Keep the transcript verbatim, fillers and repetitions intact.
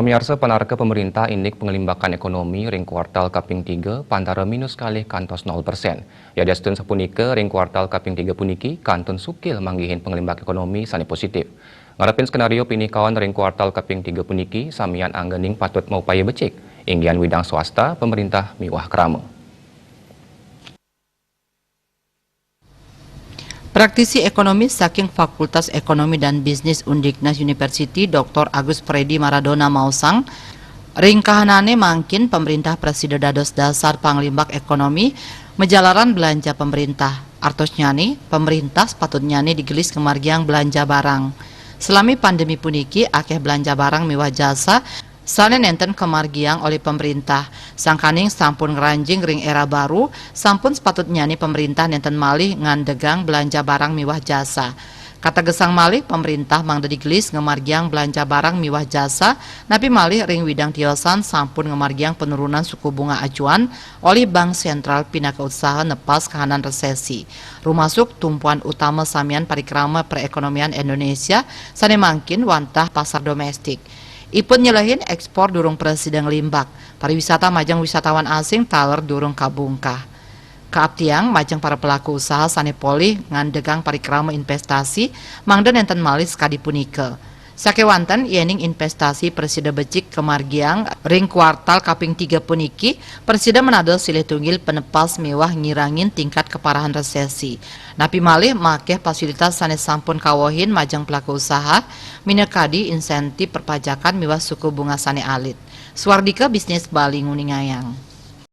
Miarsa, panarka pemerintah indik pengelimbakan ekonomi ring kuartal kaping tiga pantara minus kalih kantos nol persen. Yadiastun sapunika, ring kuartal kaping tiga puniki kantun sukil manggihin pengelimbak ekonomi sane positif. Ngarepin skenario pinih kaon ring kuartal kaping tiga puniki, samian anggening patut maupaya becik, inggihan widang swasta, pemerintah miwah krama. Praktisi ekonomi saking Fakultas Ekonomi dan Bisnis Undiknas University, Doktor Agus Freddy Maradona maosang, ring kahanane mangkin pemerintah prasida dados dasar panglimbak ekonomi majalaran belanja pemerintah. Artosnyane, pemerintah sepatutnyane digelis ngamargiang belanja barang. Selami pandemi puniki, akeh belanja barang miwah jasa sane nenten kamargiang olih pemerintah. Sangkaning sampun ngranjing ring era baru, sampun sepatutnyane pemerintah nenten malih ngandegang belanja barang miwah jasa. Kategesang malih, pemerintah mangda digelis ngamargiang belanja barang miwah jasa, napi malih ring widang tiosan sampun ngamargiang penurunan suku bunga acuan olih Bank Sentral pinaka usaha nepas kahanan resesi. Rumasuk tumpuan utama samian parikrama perekonomian Indonesia sane mangkin wantah pasar domestik. Ipun nyelehin ekspor durung prasida nglimbak, pariwisata majeng wisatawan asing taler durung kabungkah. Kaaptiang majeng para pelaku usaha sane polih ngandegang parikrama investasi, mangda nenten malih sakadi punika. Sakewanten, yening investasi prasida becik kamargiang ring kuartal kaping tiga puniki, prasida manados silih tunggil penepas miwah ngirangin tingkat kaparahan resesi. Napi malih makeh fasilitas sane sampun kawehin majeng pelaku usaha, minakadi insentif perpajakan miwah suku bunga sane alit. Swardika Bisnis Bali nguningayang.